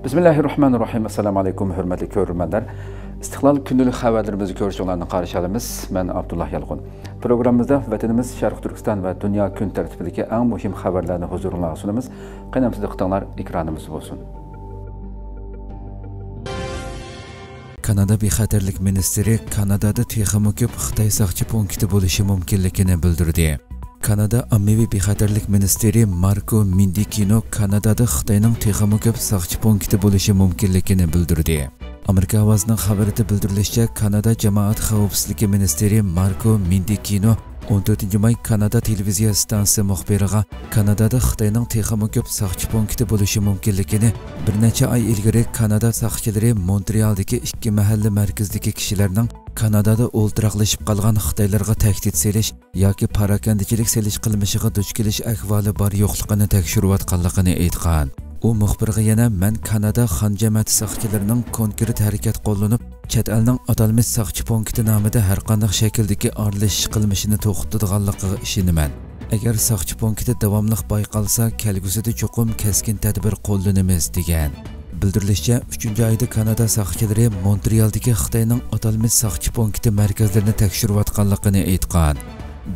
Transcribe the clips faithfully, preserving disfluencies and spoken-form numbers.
بىسمىللاھىررەھمانىررەھىم. ئەسسالامۇ ئەلەيكۇم، ھۆرمەتلىك كۆرۈرمەنلەر. ئىستىقلال كۈندىلىك خەۋەرلىرىمىزنى كۆرۈشۈڭلارنى قارشى ئالىمىز. مەن ئابدۇللا يالقۇن. پروگراممىمىزدا ۋەتىنىمىز، شەرقىي تۈركىستان ۋە دۇنيا كۈن تەرتىپىدىكى ئەڭ مۇھىم خەۋەرلەرنى ھۇزۇرۇڭلارغا سۇنىمىز. قېنى ئەمدى دىققىتىڭلار ئېكرانىمىزدا بولسۇن. كانادا بىخەتەرلىك مىنىستىرى كانادادا تېخىمۇ كۆپ خىتاي ساقچى پونكىتى بولۇشى مۇمكىنلىكىنى بىلدۈردى. كانادا ئاممىۋى بىخەتەرلىك مىنىستىرى ماركو مېندىكىنو كانادادا خىتاينىڭ تېخىمۇ كۆپ ساقچى پونكىتى بولۇشى مۇمكىنلىكىنى بىلدۈردى. ئامېرىكا ئاۋازىنىڭ خەۋىرىدە بىلدۈرۈلۈشىچە، كانادا جامائەت خەۋپسىزلىكى مىنىستىرى ماركو مېندىكىنو ئون تۆتىنچى ماي كانادا تېلېۋىزىيە ئىستانسىسى مۇخبىرىغا كانادادا خىتاينىڭ تېخىمۇ كۆپ ساقچى پونكىتى بولۇشى مۇمكىنلىكىنى، بىر نەچچە ئاي ئىلگىرى كانادا ساقچىلىرى مونترېئالدىكى ئىككى مەھەللە مەركىزىدىكى كىشىلەرنىڭ كانادادا ئولتۇراقلىشىپ قالغان خىتايلارغا تەھدىت سېلىش ياكى پاراكەندىچىلىك سېلىش قىلمىشىغا دۇچ كېلىش ئەھۋالى بار يوقلۇقىنى تەكشۈرۈۋاتقانلىقىنى ئېيتقان. ئۇ مۇخبىرغا يەنە، مەن كانادا خان جەمەتى ساقچىلىرىنىڭ كونكرېت ھەرىكەت قوللىنىپ، چەت ئەلنىڭ ئاتالمىش ساقچى پونكىتى نامىدا ھەرقانداق شەكىلدىكى ئارىلىشىش قىلمىشىنى توختىتىدىغانلىقىغا ئىشىنىمەن. ئەگەر ساقچى پونكىتى داۋاملىق بايقالسا، كەلگۈسىدە چوقۇم كەسكىن تەدبىر قوللىنىمىز، دېگەن. بىلدۈرۈلۈشىچە، ئۈچىنچى ئايدا كانادا ساقچىلىرى مونترېئالدىكى خىتاينىڭ ئاتالمىش ساقچى پونكىتى مەركەزلىرىنى تەكشۈرۈۋاتقانلىقىنى ئېيتقان.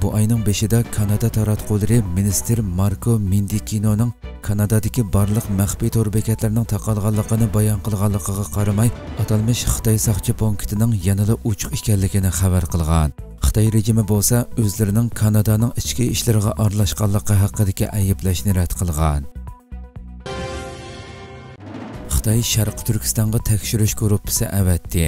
بۇ ئاينىڭ بېشىدا كانادا تاراتقۇلىرى مىنىستىر ماركو مېندىكىنونىڭ كانادادىكى بارلىق مەخپىي تور بېكەتلىرىنىڭ تاقالغانلىقىنى بايان قىلغانلىقىغا قارىماي، ئاتالمىش خىتاي ساقچى پونكىتىنىڭ يەنىلا ئوچۇق ئىكەنلىكىنى خەۋەر قىلغان. خىتاي رېجىمى بولسا ئۆزلىرىنىڭ كانادانىڭ ئىچكى ئىشلىرىغا ئارىلاشقانلىقى ھەققىدىكى ئەيىبلەشنى رەت قىلغان. خىتاي شەرقىي تۈركىستانغا تەكشۈرۈش گۇرۇپپىسى ئەۋەتتى.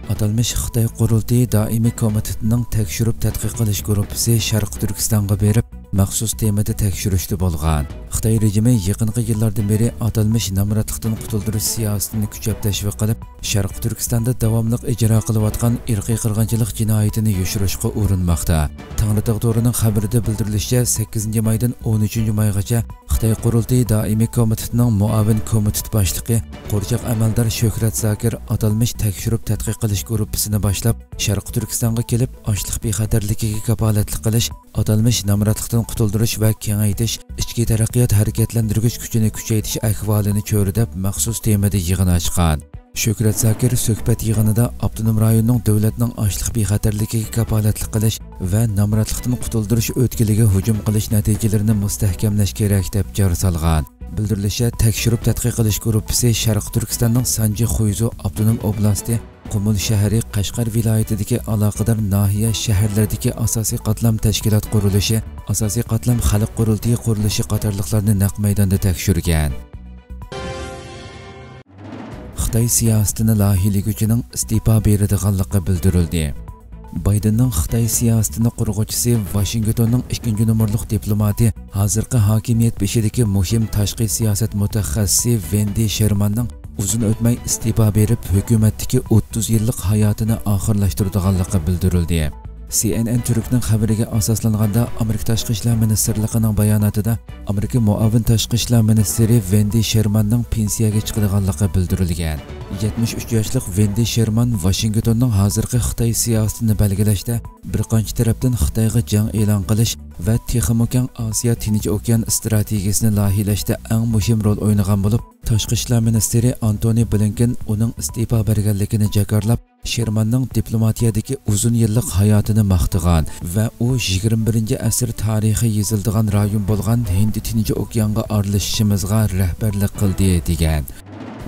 ئاتالمىش خىتاي قۇرۇلتىيى دائىمىي كومىتېتىنىڭ تەكشۈرۈپ تەتقىق قىلىش گۇرۇپپىسى شەرقىي تۈركىستانغا بېرىپ، مەخسۇس تېمىدا تەكشۈرۈشتە بولغان. خىتاي رېجىمى يېقىنقى يىللاردىن بېرى ئاتالمىش نامراتلىقتىن قۇتۇلدۇرۇش سىياسىتىنى كۈچەپ تەشۋىق قىلىپ، شەرقىي تۈركىستاندا داۋاملىق ئىجرا قىلىۋاتقان ئىرقىي قىرغىنچىلىق جىنايىتىنى يوشۇرۇشقا ئۇرۇنماقتا. تەڭرىتاغ تورىنىڭ خەۋىرىدە بىلدۈرۈلۈشىچە، سەككىزىنچى مايدىن ئون ئۈچىنچى مايغىچە خىتاي قۇرۇلتىيى دائىمىي كومىتېتىنىڭ مۇئاۋىن كومىتېت باشلىقى قورچاق ئەمەلدار شۆھرەت زاكىر ئاتالمىش تەكشۈرۈپ تەتقىق قىلىش گۇرۇپپىسىنى باشلاپ، شەرقىي تۈركىستانغا كېلىپ، ئاشلىق بىخەتەرلىكىگە كاپالەتلىك قىلىش، ئاتالمىش نامراتلىقتىن قۇتۇلدۇرۇش ۋە كېڭەيتىش، ئىچكى تەرەققىيات ھەرىكەتلەندۈرگۈچ كۈچىنى كۈچەيتىش ئەھۋالىنى چۆرىدەپ، مەخسۇس تېمىدا يىغىن ئاچقان. شۆھرەت زاكىر سۆھبەت يىغىنىدا ئاپتونوم رايوننىڭ دۆلەتنىڭ ئاشلىق بىخەتەرلىكىگە كاپالەتلىك قىلىش ۋە نامراتلىقتىن قۇتۇلدۇرۇش ئۆتكىلىگە ھۇجۇم قىلىش نەتىجىلىرىنى مۇستەھكەملەش كېرەك، دەپ جار سالغان. بىلدۈرۈلۈشىچە، تەكشۈرۈپ تەتقىق قىلىش گۇرۇپپىسى شەرقىي تۈركىستاننىڭ سانجى خۇيزۇ ئاپتونوم ئوبلاستى، قۇمۇل شەھىرى، قەشقەر ۋىلايىتىدىكى ئالاقىدار ناھىيە، شەھەرلەردىكى ئاساسىي قاتلام تەشكىلات قۇرۇلۇشى، ئاساسىي قاتلام خەلق قۇرۇلتىيى قۇرۇلۇشى قاتارلىقلارنى نەق مەيداندا تەكشۈرگەن. خىتاي سىياسىتىنى لايىھىلىگۈچىنىڭ ئىستېپا بېرىدىغانلىقى بىلدۈرۈلدى. بايدېننىڭ خىتاي سىياسىتىنى قۇرغۇچىسى، ۋاشىنگتوننىڭ ئىككىنچى نومۇرلۇق دىپلوماتى، ھازىرقى ھاكىمىيەت بېشىدىكى مۇھىم تاشقى سىياسەت مۇتەخەسسىسى ۋېندى شېرماننىڭ ئۇزۇن ئۆتمەي ئىستېپا بېرىپ، ھۆكۈمەتتىكى ئوتتۇز يىللىق ھاياتىنى ئاخىرلاشتۇرىدىغانلىقى بىلدۈرۈلدى. سى ئېن ئېن تۈركنىڭ خەۋىرىگە ئاساسلانغاندا، ئامېرىكا تاشقى ئىشلار مىنىستىرلىقىنىڭ باياناتىدا ئامېرىكا مۇئاۋىن تاشقى ئىشلار مىنىستىرى ۋېندى شېرماننىڭ پېنسىيەگە چىقىدىغانلىقى بىلدۈرۈلگەن. يەتمىش ئۈچ ياشلىق ۋېندى شېرمان ۋاشىنگتوننىڭ ھازىرقى خىتاي سىياسىتىنى بەلگىلەشتە بىر قانچە تەرەپتىن خىتايغا جەڭ ئېلان قىلىش ۋە تېخىمۇ كەڭ ئاسىيا تىنچ ئوكيان ئىستراتېگىيىسىنى لايىھىلەشتە ئەڭ مۇھىم رول ئوينىغان بولۇپ، تاشقى ئىشلار مىنىستىرى ئانتونى بلىنكېن ئۇنىڭ ئىستېپا بەرگەنلىكىنى جاكارلاپ، شېرماننىڭ دىپلوماتىيەدىكى ئۇزۇن يىللىق ھاياتىنى ماختىغان ۋە ئۇ يىگىرمە بىرىنچى ئەسىر تارىخى يېزىلىدىغان رايون بولغان ھىندى تىنچ ئوكيانغا ئارىلىشىشىمىزغا رەھبەرلىك قىلدى، دېگەن.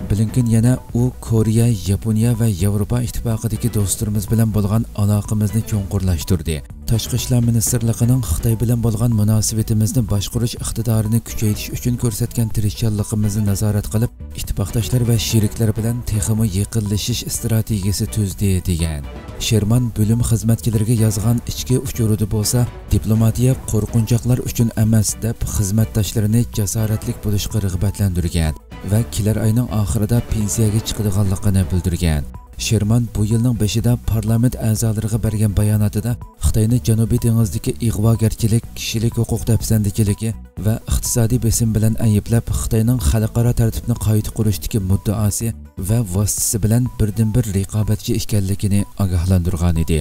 بلىنكېن يەنە، ئۇ كورېيە، ياپونىيە ۋە ياۋروپا ئىتتىپاقىدىكى دوستلىرىمىز بىلەن بولغان ئالاقىمىزنى چوڭقۇرلاشتۇردى. تاشقى ئىشلار مىنىستىرلىقىنىڭ خىتاي بىلەن بولغان مۇناسىۋىتىمىزنى باشقۇرۇش ئىقتىدارىنى كۈچەيتىش ئۈچۈن كۆرسەتكەن تىرىشچانلىقىمىزنى نازارەت قىلىپ، ئىتتىپاقداشلار ۋە شېرىكلەر بىلەن تېخىمۇ يېقىنلىشىش ئىستراتېگىيىسى تۈزدى، دېگەن. شېرمان بۆلۈم خىزمەتچىلىرىگە يازغان ئىچكى ئۇچۇرىدا بولسا، دىپلوماتىيە قورقۇنچاقلار ئۈچۈن ئەمەس، دەپ، خىزمەتداشلىرىنى جاسارەتلىك بولۇشقا رىغبەتلەندۈرگەن ۋە كېلەر ئاينىڭ ئاخىرىدا پېنسىيەگە چىقىدىغانلىقىنى بىلدۈرگەن. شېرمان بۇ يىلنىڭ بېشىدا پارلامېنت ئەزالىرىغا بەرگەن باياناتىدا خىتاينى جەنۇبىي دېڭىزدىكى ئىغۋاگەرچىلىك، كىشىلىك ھوقۇق دەپسەندىچىلىكى ۋە ئىقتىسادىي بېسىم بىلەن ئەيىبلەپ، خىتاينىڭ خەلقئارا تەرتىپنى قايتا قۇرۇشتىكى مۇددىئاسى ۋە ۋاسىتىسى بىلەن بىردىنبىر رىقابەتچى ئىكەنلىكىنى ئاگاھلاندۇرغانىدى.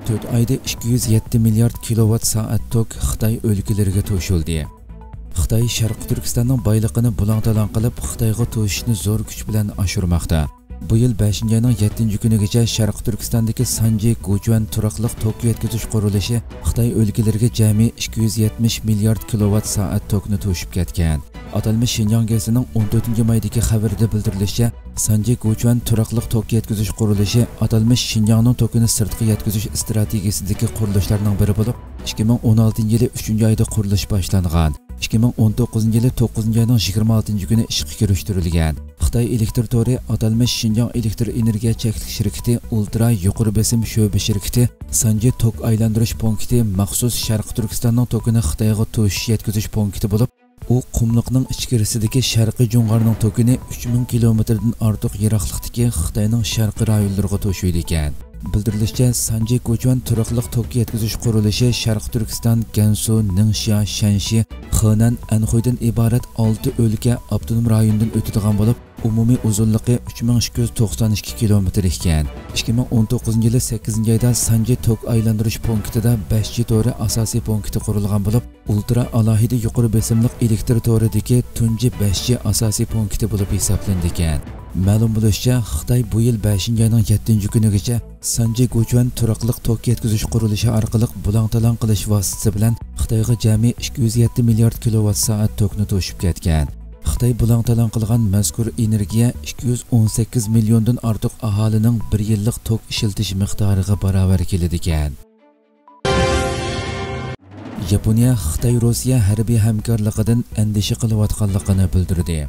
تۆت ئايدا ئىككى يۈز يەتتە مىليارد كىلوۋات سائەت توك خىتاي ئۆلكىلىرىگە توشۇلدى. خىتاي شەرقىي تۈركىستاننىڭ بايلىقىنى بۇلاڭ-تالاڭ قىلىپ، خىتايغا توشۇشنى زور كۈچ بىلەن ئاشۇرماقتا. بۇ يىل بەشىنچى ئاينىڭ يەتتىنچى كۈنىگىچە شەرقىي تۈركىستاندىكى سانجى گۇچۈەن تۇراقلىق توك يەتكۈزۈش قۇرۇلۇشى خىتاي ئۆلكىلىرىگە جەمئىي ئىككى يۈز يەتمىش مىليارد كىلوۋات سائەت توكنى توشۇپ كەتكەن. ئاتالمىش شىنجاڭ گېزىتىنىڭ ئون تۆتىنچى مايدىكى خەۋىرىدە بىلدۈرۈلۈشىچە، سانجى گۇچۈەن تۇراقلىق توك يەتكۈزۈش قۇرۇلۇشى ئاتالمىش شىنجاڭنىڭ توكىنى سىرتقا يەتكۈزۈش ئىستراتېگىيىسىدىكى قۇرۇلۇشلارنىڭ بىرى بولۇپ، ئىككى مىڭ ئون ئالتىنچى يىلى ئۈچىنچى ئايدا قۇرۇلۇش باشلانغان. ئىككى مىڭ ئون توققۇزىنچى يىلى توققۇزىنچى ئاينىڭ يىگىرمە ئالتىنچى كۈنى ئىشقا كىرىشتۈرۈلگەن. خىتاي ئېلېكتر تورى ئاتالمىش شىنجاڭ ئېلېكتر ئېنېرگىيە چەكلىك شىركىتى ئۇلترا يۇقىرى بېسىم شۆبە شىركىتى سانجى توك ئايلاندۇرۇش پونكىتى مەخسۇس شەرقىي تۈركىستاننىڭ توكىنى خىتايغا توشۇش يەتكۈزۈش پونكىتى بولۇپ، ئۇ قۇملۇقنىڭ ئىچكىرىسىدىكى شەرقىي جۇڭغارنىڭ توكىنى ئۈچ مىڭ كىلومېتىردىن ئارتۇق يىراقلىقتىكى خىتاينىڭ شەرقىي رايونلىرىغا توشۇيدىكەن. بىلدۈرۈلۈشىچە، سانجى گۇچۈەن تۇراقلىق توك يەتكۈزۈش قۇرۇلۇشى شەرقىي تۈركىستان، گەنسۇ، نىڭشيا، شەنشى، خېنەن، ئەنخۇيدىن ئىبارەت ئالتە ئۆلكە ئاپتونوم رايوندىن ئۆتىدىغان بولۇپ، ئومۇمىي ئۇزۇنلۇقى ئۈچ مىڭ ئىككى يۈز توقسان ئىككى كىلومېتىر ئىكەن. ئىككى مىڭ ئون توققۇزىنچى يىلى سەككىزىنچى ئايدا سانجى توك ئايلاندۇرۇش پونكىتىدا بەش جى تورى ئاساسىي پونكىتى قۇرۇلغان بولۇپ، ئۇلترا ئالاھىدە يۇقىرى بېسىملىق ئېلېكتر تورىدىكى تۇنجى بەش جى ئاساسىي پونكىتى بولۇپ ھېسابلىنىدىكەن. مەلۇم بولۇشىچە، خىتاي بۇ يىل بەشىنچى ئاينىڭ يەتتىنچى كۈنىگىچە سانجى گۇچۈەن تۇراقلىق توك يەتكۈزۈش قۇرۇلۇشى ئارقىلىق بۇلاڭ-تالاڭ قىلىش ۋاسىتىسى بىلەن خىتايغا جەمئىي ئىككى يۈز يەتتە مىليارد كىلوۋات سائەت توكنى توشۇپ كەتكەن. خىتاي بۇلاڭ-تالاڭ قىلغان مەزكۇر ئېنېرگىيە ئىككى يۈز ئون سەككىز مىليوندىن ئارتۇق ئاھالىنىڭ بىر يىللىق توك ئىشلىتىش مىقدارىغا باراۋەر كېلىدىكەن. ياپونىيە خىتاي-روسىيە ھەربىي ھەمكارلىقىدىن ئەندىشە قىلىۋاتقانلىقىنى بىلدۈردى.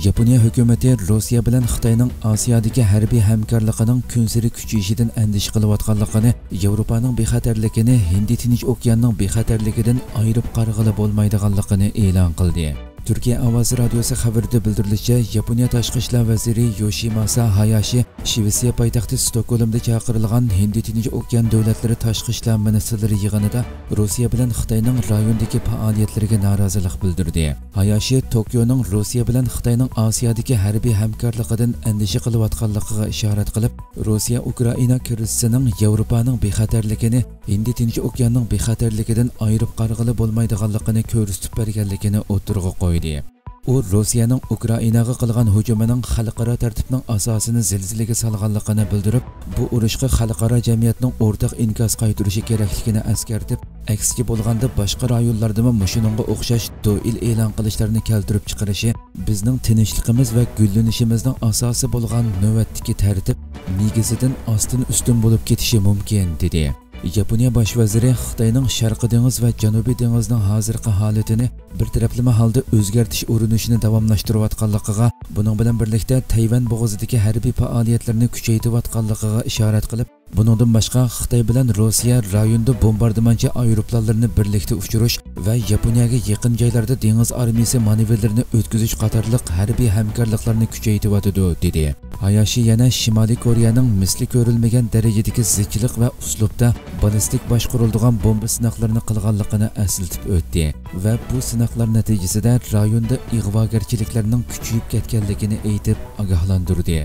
ياپونىيە ھۆكۈمىتى روسىيە بىلەن خىتاينىڭ ئاسىيادىكى ھەربىي ھەمكارلىقىنىڭ كۈنسېرى كۈچىيىشىدىن ئەندىشە قىلىۋاتقانلىقىنى، ياۋروپانىڭ بىخەتەرلىكىنى ھىندى تىنچ ئوكياننىڭ بىخەتەرلىكىدىن ئايرىپ قارىغىلى بولمايدىغانلىقىنى ئېلان قىلدى. تۈركىيە ئاۋازى رادىيوسى خەۋىرىدە بىلدۈرۈلۈشىچە، ياپونىيە تاشقى ئىشلار ۋەزىرى يوشىماسا ھاياشى شىۋېتسىيە پايتەختى ستوكھولمدا چاقىرىلغان ھىندى تىنچ ئوكيان دۆلەتلىرى تاشقى ئىشلار مىنىستىرلىرى يىغىنىدا روسىيە بىلەن خىتاينىڭ رايوندىكى پائالىيەتلىرىگە نارازىلىق بىلدۈردى. ھاياشى توكيونىڭ روسىيە بىلەن خىتاينىڭ ئاسىيادىكى ھەربىي ھەمكارلىقىدىن ئەندىشە قىلىۋاتقانلىقىغا ئىشارەت قىلىپ، روسىيە ئۇكرائىنا كىرىزىسىنىڭ ياۋروپانىڭ بىخەتەرلىكىنى ھىندى تىنچ ئوكياننىڭ بىخەتەرلىكىدىن ئايرىپ قارىغىلى بولمايدىغانلىقىنى كۆرسىتىپ بەرگەنلىكىنى ئوتتۇرىغا قويدى. ئۇ روسىيەنىڭ ئۇكرائىناغا قىلغان ھۇجۇمىنىڭ خەلقئارا تەرتىپنىڭ ئاساسىنى زىلزىلىگە سالغانلىقىنى بىلدۈرۈپ، بۇ ئۇرۇشقا خەلقئارا جەمئىيەتنىڭ ئورتاق ئىنكاس قايتۇرۇشى كېرەكلىكىنى ئەسكەرتىپ، ئەكسىچە بولغاندا باشقا رايونلاردىمۇ مۇشۇنىڭغا ئوخشاش دوئىل ئېلان قىلىشلارنى كەلتۈرۈپ چىقىرىشى بىزنىڭ تىنچلىقىمىز ۋە گۈللىنىشىمىزنىڭ ئاساسى بولغان نۆۋەتتىكى تەرتىپ نېگىزىدىن ئاستىن ئۈستۈن بولۇپ كېتىشى مۇمكىن، دېدى. ياپونىيە باش ۋەزىرى خىتاينىڭ شەرقىي دېڭىز ۋە جەنۇبىي دېڭىزنىڭ ھازىرقى ھالىتىنى بىر تەرەپلىمە ھالدا ئۆزگەرتىش ئۇرۇنۇشىنى داۋاملاشتۇرۇۋاتقانلىقىغا، بۇنىڭ بىلەن بىرلىكتە تەيۋەن بوغۇزىدىكى ھەربىي پائالىيەتلىرىنى كۈچەيتىۋاتقانلىقىغا ئىشارەت قىلىپ، بۇنىڭدىن باشقا، خىتاي بىلەن روسىيە رايوندا بومباردىمانچى ئايروپىلانلىرىنى بىرلىكتە ئۇچۇرۇش ۋە ياپونىيەگە يېقىن جايلاردا دېڭىز ئارمىيىسى مانېۋىرلىرىنى ئۆتكۈزۈش قاتارلىق ھەربىي ھەمكارلىقلارنى كۈچەيتىۋاتىدۇ، دېدى. ھاياشى يەنە شىمالىي كورېيەنىڭ مىسلى كۆرۈلمىگەن دەرىجىدىكى زىچلىق ۋە ئۇسلۇبتا بالىستىك باش قۇرۇلىدىغان بومبا سىناقلىرىنى قىلغانلىقىنى ئەسلىتىپ ئۆتتى ۋە بۇ سىناقلار نەتىجىسىدە رايوندا ئىغۋاگەرچىلىكلەرنىڭ كۈچىيىپ كەتكەنلىكىنى ئېيتىپ ئاگاھلاندۇردى.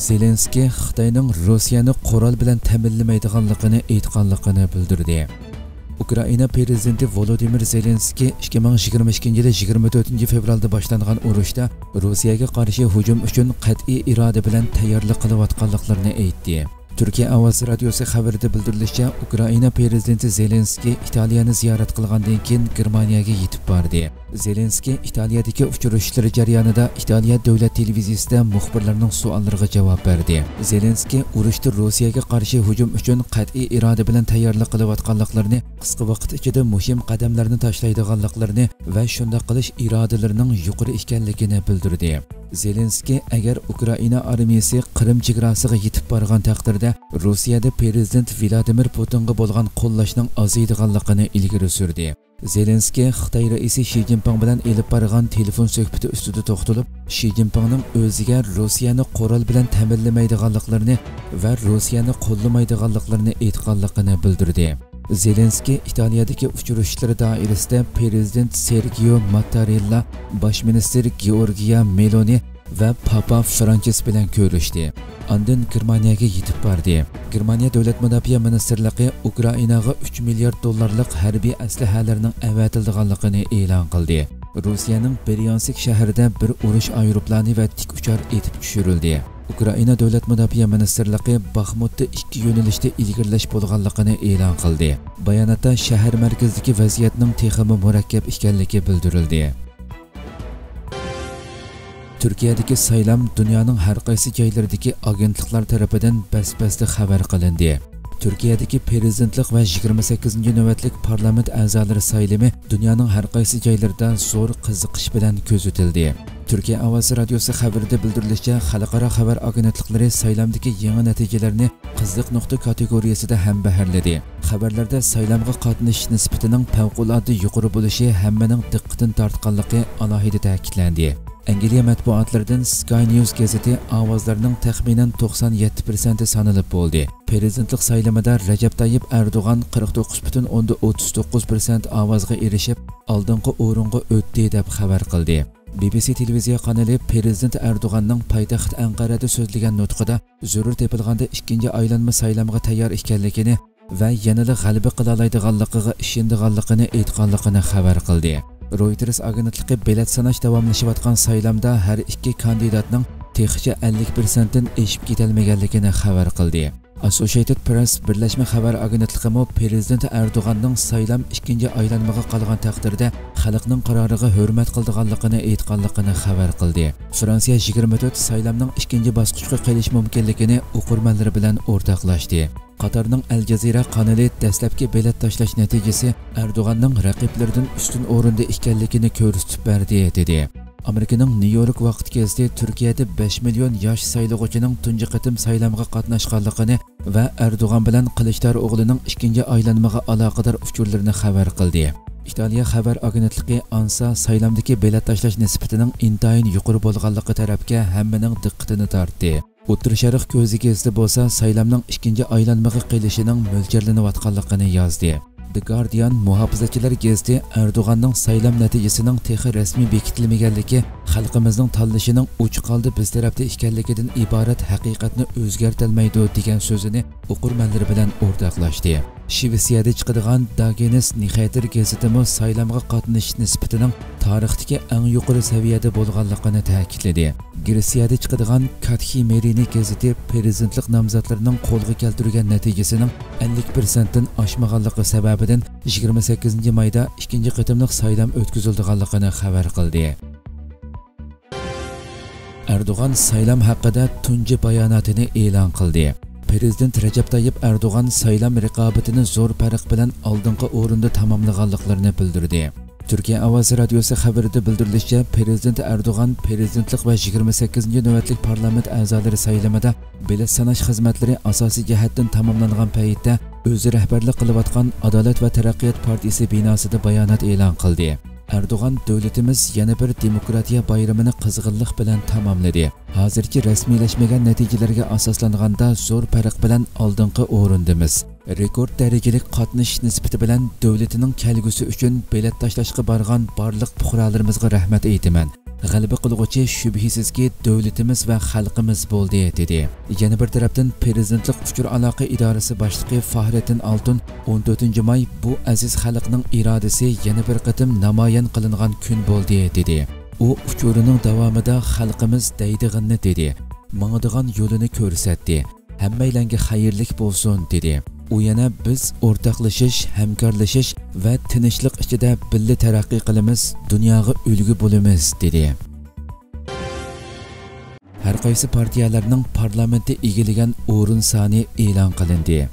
زېلېنسكىي خىتاينىڭ روسىيەنى قورال بىلەن تەمىنلىمەيدىغانلىقىنى ئېيتقانلىقىنى بىلدۈردى. ئۇكرائىنا پىرېزىدېنتى ۋولودىمىر زېلېنسكىي ئىككى مىڭ يىگىرمە ئىككىنچى يىلى يىگىرمە تۆتىنچى فېۋرالدا باشلانغان ئۇرۇشتا روسىيەگە قارشى ھۇجۇم ئۈچۈن قەتئىي ئىرادە بىلەن تەييارلىق قىلىۋاتقانلىقلىرىنى ئېيتتى. تۈركىيە ئاۋازى رادىيوسى خەۋىرىدە بىلدۈرۈلۈشىچە، ئۇكرائىنا پىرېزىدېنتى زېلېنسكىي ئىتالىيەنى زىيارەت قىلغاندىن كېيىن گېرمانىيەگە يېتىپ باردى. زېلېنسكىي ئىتالىيەدىكى ئۇچرىشىشلىرى جەريانىدا ئىتالىيە دۆلەت تېلېۋىزىيىسىدە مۇخبىرلارنىڭ سوئاللىرىغا جاۋاب بەردى. زېلېنسكىي ئۇرۇشتا روسىيەگە قارشى ھۇجۇم ئۈچۈن قەتئىي ئىرادە بىلەن تەييارلىق قىلىۋاتقانلىقلىرىنى، قىسقا ۋاقىت ئىچىدە مۇھىم قەدەملەرنى تاشلايدىغانلىقلىرىنى ۋە شۇنداق قىلىش ئىرادىلىرىنىڭ يۇقىرى ئىكەنلىكىنى بىلدۈردى. زېلېنسكىي ئەگەر ئۇكرائىنا ئارمىيىسى قىرىم چېگراسىغا يېتىپ بارغان تەقدىردە، روسىيەدە پىرېزىدېنت ۋلادىمىر پۇتىنغا بولغان قوللاشنىڭ ئازىيىدىغانلىقىنى ئىلگىرى سۈردى. زېلېنسكىي خىتاي رەئىسى شى جىنپىڭ بىلەن ئېلىپ بارغان تېلېفون سۆھبىتى ئۈستىدە توختىلىپ، شى جىنپىڭنىڭ ئۆزىگە روسىيەنى قورال بىلەن تەمىنلىمەيدىغانلىقلىرىنى ۋە روسىيەنى قوللىمايدىغانلىقلىرىنى ئېيتقانلىقىنى بىلدۈردى. زېلېنسكىي ئىتالىيەدىكى ئۇچرىشىشلىرى دائىرىسىدە پىرېزىدېنت سېرگىيو ماتتارېللا، باش مىنىستىر گېئورگىيا مېلونى ۋە پاپا فرانچىس بىلەن كۆرۈشتى. ئاندىن گېرمانىيەگە يېتىپ باردى. گېرمانىيە دۆلەت مۇداپىئە مىنىستىرلىقى ئۇكرائىناغا ئۈچ مىليارد دوللارلىق ھەربىي ئەسلىھەلەرنىڭ ئەۋەتىلىدىغانلىقىنى ئېلان قىلدى. روسىيەنىڭ بريانسك شەھىرىدە بىر ئۇرۇش ئايروپىلانى ۋە تىك ئۇچار ئېتىپ چۈشۈرۈلدى. ئۇكرائىنا دۆلەت مۇداپىئە مىنىستىرلىقى باخمۇتتا ئىككى يۆنىلىشتە ئىلگىرىلەش بولغانلىقىنى ئېلان قىلدى. باياناتتا شەھەر مەركىزىدىكى ۋەزىيەتنىڭ تېخىمۇ مۇرەككەپ ئىكەنلىكى بىلدۈرۈلدى. تۈركىيەدىكى سايلام دۇنيانىڭ ھەر قايسى جايلىرىدىكى ئاگېنتلىقلار تەرىپىدىن بەس-بەستە خەۋەر قىلىندى. تۈركىيەدىكى پىرېزىدېنتلىق ۋە يىگىرمە سەككىزىنچى نۆۋەتلىك پارلامېنت ئەزالىرى سايلىمى دۇنيانىڭ ھەر قايسى جايلىرىدا زور قىزىقىش بىلەن كۆزىتىلدى. تۈركىيە ئاۋازى رادىيوسى خەۋىرىدە بىلدۈرۈلۈشىچە، خەلقئارا خەۋەر ئاگېنتلىقلىرى سايلامدىكى يېڭى نەتىجىلەرنى قىزىق نۇقتا كاتېگورىيەسىدە ھەمبەھىرلىدى. خەۋەرلەردە سايلامغا قاتنىشىش نىسبىتىنىڭ پەۋقۇلئاددە يۇقىرى بولۇشى ھەممىنىڭ دىققىتىنى تارتقانلىقى ئالاھىدە تەكىتلەندى. ئەنگلىيە مەتبۇئاتلىرىدىن سكاي نيۇز گېزىتى ئاۋازلارنىڭ تەخمىنەن توقسان يەتتە پىرسەنتى سانىلىپ بولدى. پىرېزىدېنتلىق سايلىمىدا رەجەپ تايىپ ئەردوغان قىرىق توققۇز پۈتۈن ئوندىن ئوتتۇز توققۇز پىرسەنت ئاۋازغا ئېرىشىپ، ئالدىنقى ئورۇنغا ئۆتتى، دەپ خەۋەر قىلدى. بى بى سى تېلېۋىزىيە قانىلى پىرېزىدېنت ئەردوغاننىڭ پايتەخت ئەنقەرەدە سۆزلىگەن نۇتقىدا زۆرۈر تېپىلغاندا ئىككىنچى ئايلانما سايلامغا تەييار ئىكەنلىكىنى ۋە يەنىلا غەلىبە قىلالايدىغانلىقىغا ئىشىنىدىغانلىقىنى ئېيتقانلىقىنى خەۋەر قىلدى. رويتېرس ئاگېنتلىقى بېلەت ساناش داۋاملىشىۋاتقان سايلامدا ھەر ئىككى كاندىداتنىڭ تېخىچە ئەللىك پىرسەنتتىن ئېشىپ كېتەلمىگەنلىكىنى خەۋەر قىلدى. ئاسسوشىيېتېد پرېس بىرلەشمە خەۋەر ئاگېنتلىقىمۇ پىرېزىدېنت ئەردوغاننىڭ سايلام ئىككىنچى ئايلانمىغا قالغان تەقدىردە خەلقنىڭ قارارىغا ھۆرمەت قىلىدىغانلىقىنى ئېيتقانلىقىنى خەۋەر قىلدى. فرانسىيە يىگىرمە تۆت سايلامنىڭ ئىككىنچى باسقۇچقا قېلىش مۇمكىنلىكىنى ئوقۇرمەنلىرى بىلەن ئورتاقلاشتى. قاتارنىڭ ئەل جەزىرە قانىلى دەسلەپكى بېلەت تاشلاش نەتىجىسى ئەردوغاننىڭ رەقىبلىرىدىن ئۈستۈن ئورۇندا ئىكەنلىكىنى كۆرسىتىپ بەردى، دېدى. ئامېرىكىنىڭ نيۇ يورك ۋاقتى گېزىتى تۈركىيەدە بەش مىليون ياش سايلىغۇچىنىڭ تۇنجى قېتىم سايلامغا قاتناشقانلىقىنى ۋە ئەردوغان بىلەن قىلىچدار ئوغلىنىڭ ئىككىنچى ئايلانمىغا ئالاقىدار ئۇچۇرلىرىنى خەۋەر قىلدى. ئىتالىيە خەۋەر ئاگېنتلىقى ئانسا سايلامدىكى بېلەت تاشلاش نىسبىتىنىڭ ئىنتايىن يۇقىرى بولغانلىقى تەرەپكە ھەممىنىڭ دىققىتىنى تارتتى. ئوتتۇرا شەرق كۆزى گېزىتى بولسا سايلامنىڭ ئىككىنچى ئايلانمىغا قېلىشىنىڭ مۆلچەرلىنىۋاتقانلىقىنى يازدى. The Guardian مۇھاپىزەتچىلەر گېزىتى ئەردوغاننىڭ سايلام نەتىجىسىنىڭ تېخى رەسمىي بېكىتىلمىگەنلىكى خەلقىمىزنىڭ تاللىشىنىڭ ئوچۇق ھالدا بىز تەرەپتە ئىكەنلىكىدىن ئىبارەت ھەقىقەتنى ئۆزگەرتەلمەيدۇ، دېگەن سۆزىنى ئوقۇرمەنلىرى بىلەن ئورتاقلاشتى. شىۋېتسىيەدە چىقىدىغان داگېنس نيخېتېر گېزىتىمۇ سايلامغا قاتنىشىش نىسبىتىنىڭ تارىختىكى ئەڭ يۇقىرى سەۋىيەدە بولغانلىقىنى تەكىتلىدى. گرېتسىيەدە چىقىدىغان كاتخىمېرىنى گېزىتى پىرېزىدېنتلىق نامزاتلىرىنىڭ قولغا كەلتۈرگەن نەتىجىسىنىڭ ئەللىك پىرسەنتتىن ئاشمىغانلىقى سەۋەبىدىن يىگىرمە سەككىزىنچى مايدا ئىككىنچى قېتىملىق سايلام ئۆتكۈزۈلىدىغانلىقىنى خەۋەر قىلدى. ئەردوغان سايلام ھەققىدە تۇنجى باياناتىنى ئېلان قىلدى. پىرېزىدېنت رەجەپ تايىپ ئەردوغان سايلام رىقابىتىنى زور پەرق بىلەن ئالدىنقى ئورۇندا تاماملىغانلىقلىرىنى بىلدۈردى. تۈركىيە ئاۋازى رادىيوسى خەۋىرىدە بىلدۈرۈلۈشىچە، پىرېزىدېنت ئەردوغان پىرېزىدېنتلىق ۋە يىگىرمە سەككىزىنچى نۆۋەتلىك پارلامېنت ئەزالىرى سايلىمىدا بېلەت ساناش خىزمەتلىرى ئاساسىي جەھەتتىن تاماملانغان پەيتتە، ئۆزى رەھبەرلىك قىلىۋاتقان ئادالەت ۋە تەرەققىيات پارتىيىسى بىناسىدا بايانات ئېلان قىلدى. ئەردوغان: «دۆلىتىمىز يەنە بىر دېموكراتىيە بايرىمىنى قىزغىنلىق بىلەن تاماملىدى. ھازىرچە رەسمىيلەشمىگەن نەتىجىلەرگە ئاساسلانغاندا زور پەرق بىلەن ئالدىنقى ئورۇندىمىز. رېكورت دەرىجىلىك قاتنىشىش نىسبىتى بىلەن دۆلىتىنىڭ كەلگۈسى ئۈچۈن بېلەت تاشلاشقا بارغان بارلىق پۇقرالىرىمىزغا رەھمەت ئېيتىمەن. غەلىبە قىلغۇچى شۈبھىسىزكى دۆلىتىمىز ۋە خەلقىمىز بولدى» دېدى. يەنە بىر تەرەپتىن، پىرېزىدېنتلىق ئۇچۇر ئالاقە ئىدارىسى باشلىقى فاھرېتتىن ئالتۇن: «ئون تۆتىنچى ماي بۇ ئەزىز خەلقنىڭ ئىرادىسى يەنە بىر قېتىم نامايان قىلىنغان كۈن بولدى» دېدى. ئۇ ئۇچۇرىنىڭ داۋامىدا خەلقىمىز دەيدىغىنىنى دېدى، ماڭىدىغان يولىنى كۆرسەتتى. «ھەممەيلەنگە خەيرلىك بولسۇن» دېدى. ئۇ يەنە: «بىز ئورتاقلىشىش، ھەمكارلىشىش ۋە تىنچلىق ئىچىدە بىللە تەرەققىي قىلىمىز، دۇنياغا ئۈلگە بولىمىز» دېدى. ھەر قايسى پارتىيەلەرنىڭ پارلامېنتتا ئىگىلىگەن ئورۇن سانى ئېلان قىلىندى.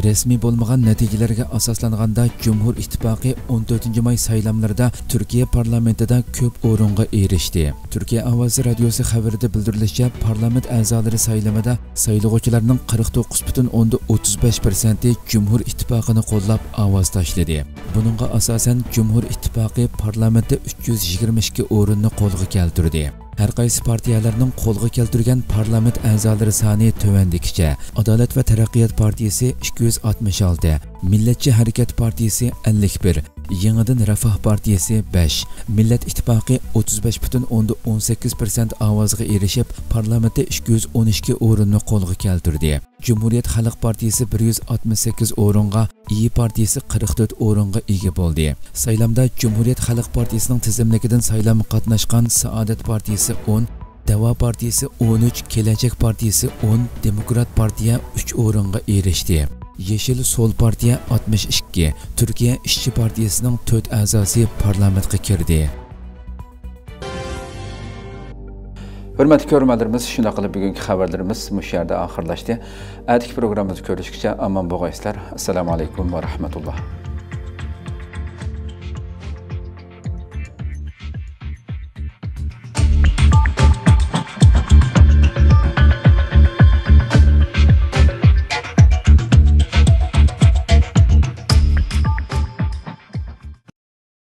رەسمىي بولمىغان نەتىجىلەرگە ئاساسلانغاندا، جۇمھۇر ئىتتىپاقى ئون تۆتىنچى ماي سايلاملىرىدا تۈركىيە پارلامېنتىدا كۆپ ئورۇنغا ئېرىشتى. تۈركىيە ئاۋازى رادىيوسى خەۋىرىدە بىلدۈرۈلۈشىچە، پارلامېنت ئەزالىرى سايلىمىدا سايلىغۇچىلارنىڭ قىرىق توققۇز پۈتۈن ئوندىن ئوتتۇز بەش پىرسەنتى جۇمھۇر ئىتتىپاقىنى قوللاپ ئاۋاز تاشلىدى. بۇنىڭغا ئاساسەن، جۇمھۇر ئىتتىپاقى پارلامېنتتا ئۈچ يۈز يىگىرمە ئىككى ئورۇننى قولغا كەلتۈردى. ھەر قايسى پارتىيەلەرنىڭ قولغا كەلتۈرگەن پارلامېنت ئەزالىرى سانى تۆۋەندىكىچە: ئادالەت ۋە تەرەققىيات پارتىيىسى ئىككى يۈز ئاتمىش ئالتە، مىللەتچى ھەرىكەت پارتىيىسى ئەللىك بىر، يېڭىدىن رەفاھ پارتىيىسى بەش، مىللەت ئىتتىپاقى ئوتتۇز بەش پۈتۈن ئوندىن ئون سەككىز پىرسەنت ئاۋازغا ئېرىشىپ، پارلامېنتتا ئىككى يۈز ئون ئىككى ئورۇننى قولغا كەلتۈردى. جۇمھۇرىيەت خەلق پارتىيىسى بىر يۈز ئاتمىش سەككىز ئورۇنغا، ئىيى پارتىيىسى قىرىق تۆت ئورۇنغا ئىگە بولدى. سايلامدا جۇمھۇرىيەت خەلق پارتىيىسىنىڭ تىزىملىكىدىن سايلامغا قاتناشقان سائادەت پارتىيىسى ئون، دەۋا پارتىيىسى ئون ئۈچ، كېلەچەك پارتىيىسى ئون، دېموكرات پارتىيە ئۈچ ئورۇنغا ئېرىشتى. يېشىل سول پارتىيە ئاتمىش ئىككى، تۈركىيە ئىشچى پارتىيىسىنىڭ تۆت ئەزاسى پارلامېنتقا كىردى. ھۆرمەتلىك كۆرۈرمەنلىرىمىز، شۇنداق قىلىپ بۈگۈنكى خەۋەرلىرىمىز مۇشۇ يەردە ئاخىرلاشتى. ئەتىكى پروگراممىمىزدا كۆرۈشكىچە ئامان بولغايسىلەر. ئەسسالامۇ ئەلەيكۇم ۋە رەھمەتۇللا.